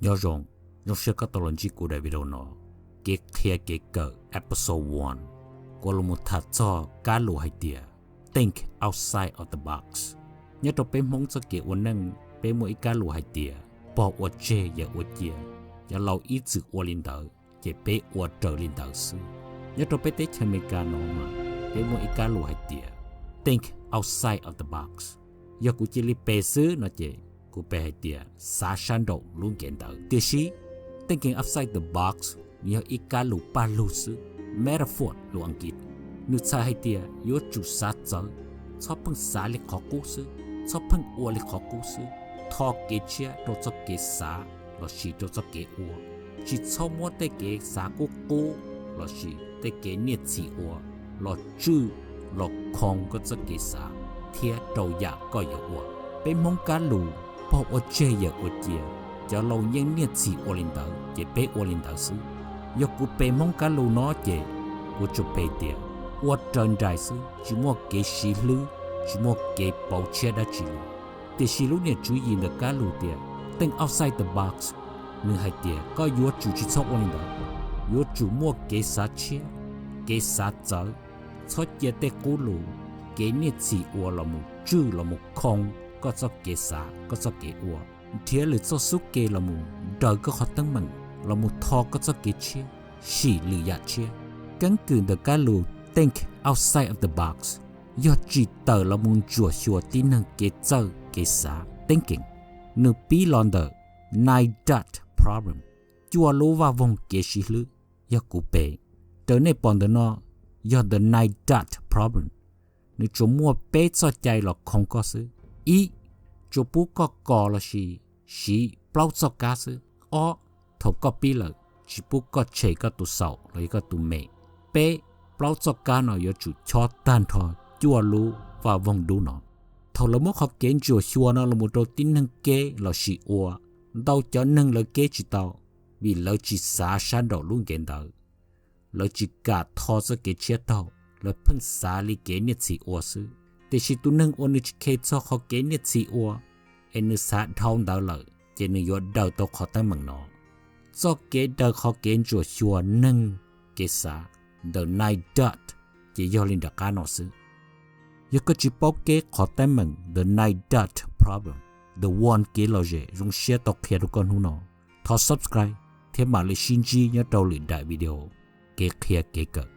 Nyob zoo, zoo siab koj tau los ntsib kuv daim video no, kev qhia kev kawm episode one, kuv los mus tham txog kab lus hais tias think outside of the box. Nyob rau peb Hmoob txoj kev ua neej, peb muaj ib kab lus hais tias pog ua tseg yawm ua cia. Cov laus ib txwm ua li ntawd ces peb ua raws li ntawd xwb. Nyob rau peb teb chaws Amelikas no mas peb muaj ib kab lus hais tias think outside of the box. Yog kuv cia li pe xwb no ces kuv pe hais tias xav sab nraum lub nkev ntawd. Tiam sis thinking outside the box nws yog ib kab lus paj lug xwb, metaphor lus Askiv. Nws txhais hais tias yuav tsum xav txawv, txhob pheej xav li qhov qub xwb, txhob pheej ua li qhov qub xwb. Tho kev tshiab rau txoj kev xav lossis rau txoj kev ua. Tsis txhob muab tej kev xav qub qub lossis tej kev niaj txhis ua los tswj los khoo koj txoj kev xav thiab rau yam koj yuav ua. Peb Hmoob kab lus pog ua tseg yawm ua cia, cov laus yeej niaj txhis ua li ntawd ces peb ua li ntawd xwb. Yog kuv pe Hmoob kab lus no ces kuv tsuas pe tias ua raws nraim xwb, tsis muaj kev siv hlwb, tsis muaj kev pauv tshiab dab tsi li. Tiam sis lub niam tswv yim ntawm kab lus tias think outside the box, nws hais tias koj yuav tsum tsis txhob ua li ntawd, yuav tsum muaj kev xav tshiab, kev xav txawv, txhob cia tej qub lus, kev niaj txhis ua los mus tswj los mus khoo koj txoj kev xav, koj txoj kev ua. Nrhiav lwm txoj xub ke los mus daws koj qhov teeb meem, los mus tho koj txoj kev tshiab, sim lwm yam tshiab. Keeb kwm ntawm kab lus think outside of the box yog tsim tawm los mus ntsuam xyuas tib neeg kev txawj kev xav thinking. Nws pib los ntawm nine dot problem, cuaj lub vaj voog kev siv hlwb. Yog kuv pe, raws nej pom ntawm no, yog the nine dot problem. Nws tsuas muaj peb txoj cai los khoo koj xwb. Ib, tsuas pub koj kos lossis siv plaub txoj kab xwb. Ob, thaum koj pib lawm, tsis pub koj tshem koj tus xaum los yog koj tus me. Peb, plaub txoj kab no yuav tsum chob tag nrho cuaj lub vaj voog dub no. Thaum lawv muab qhov kev ntsuam xyuas no los mus rau tib neeg kev lossis ua, ntau cov neeg lawv kev tsis tau, vim lawv tsis xav sab nraum lub nkev ntawd. Lawv tsis kam tho txoj kev tshiab taug, lawv pheej xav li kev niaj txhis ua xwb. Tiam sis tus neeg uas nws tsis khe txog qhov kev niaj txhis ua, es nws xav dhau ntawd lawm ces nws yuav daws tau qhov teeb meem no. Txoj kev daws qhov kev ntsuam xyuas neeg kev xav ntawm nine dot ces yog li nram qab no xwb. Yog koj tsis paub kev qhov teeb meem the nine dot problem, the one kev lom zem zoo siab tau qhia rau koj hnub no, thov subscribe thiab mam li sib ntsib nyob rau lwm daim video kev qhia kev kawm.